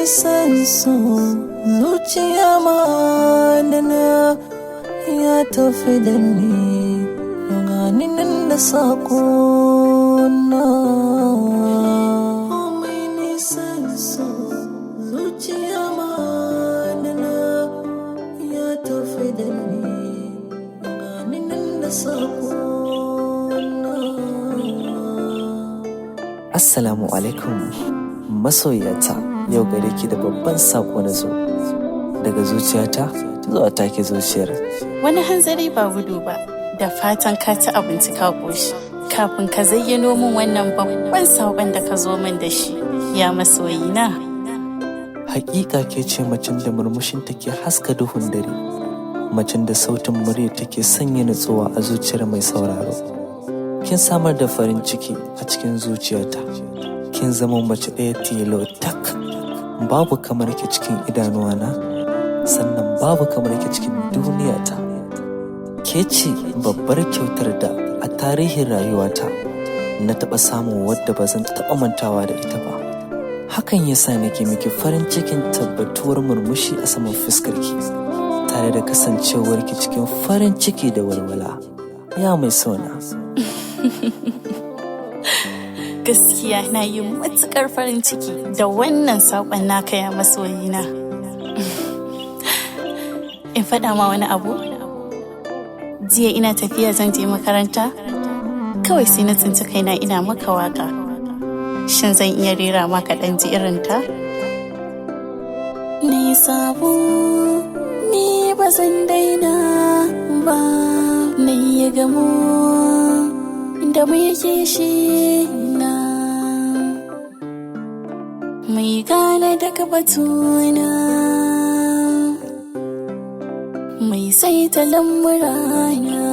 Nisan so zuciya ma'adana ya tafi da ni, gani nan da sako na. Komai nisan so zuciya ma'adana ya tafi da ni, gani nan da sako na. Assalamu alaikum masoyiyata, yau gare ki da babban sako na zo daga zuciyata zuwa take zuciyar. Wani hanzari ba gudu ba, da fatan ka ci abinci ka ƙoshi. Kafin ka zayyano min wannan babban saƙon da ka zo min da shi, ya masoyina. Hakika ke ce macen da murmushin take haska duhun dare, macen da sautin murya take sanya nutsuwa a zuciyar mai sauraro. Kin samar da farin ciki a cikin zuciyata. Kin zama mace ɗaya tilo tak. Babu kamar ki cikin idanuwana, sannan babu kamar ki cikin duniyata. Ke ce babbar kyautar da a tarihin rayuwata na taɓa samun wadda ba zan taɓa mantawa da ita ba. Hakan ya sa nake miki farin cikin tabbatuwar murmushi a saman fuskarki, tare da kasancewarki cikin farin ciki da walwala. Ya mai sona. Gaskiya na yi matuƙar farin ciki da wannan saƙon naka, ya masoyina. In faɗa ma wani abu? Jiya ina tafiya zan je makaranta, kawai sai na tsinci kaina ina maka waka. Shin zan iya rera maka ɗan ji irin ta? Ni sabo, ni ba zan daina ba, na yi gamo da mai kishi na. Mai gane daga batuna, mai saita lamurana.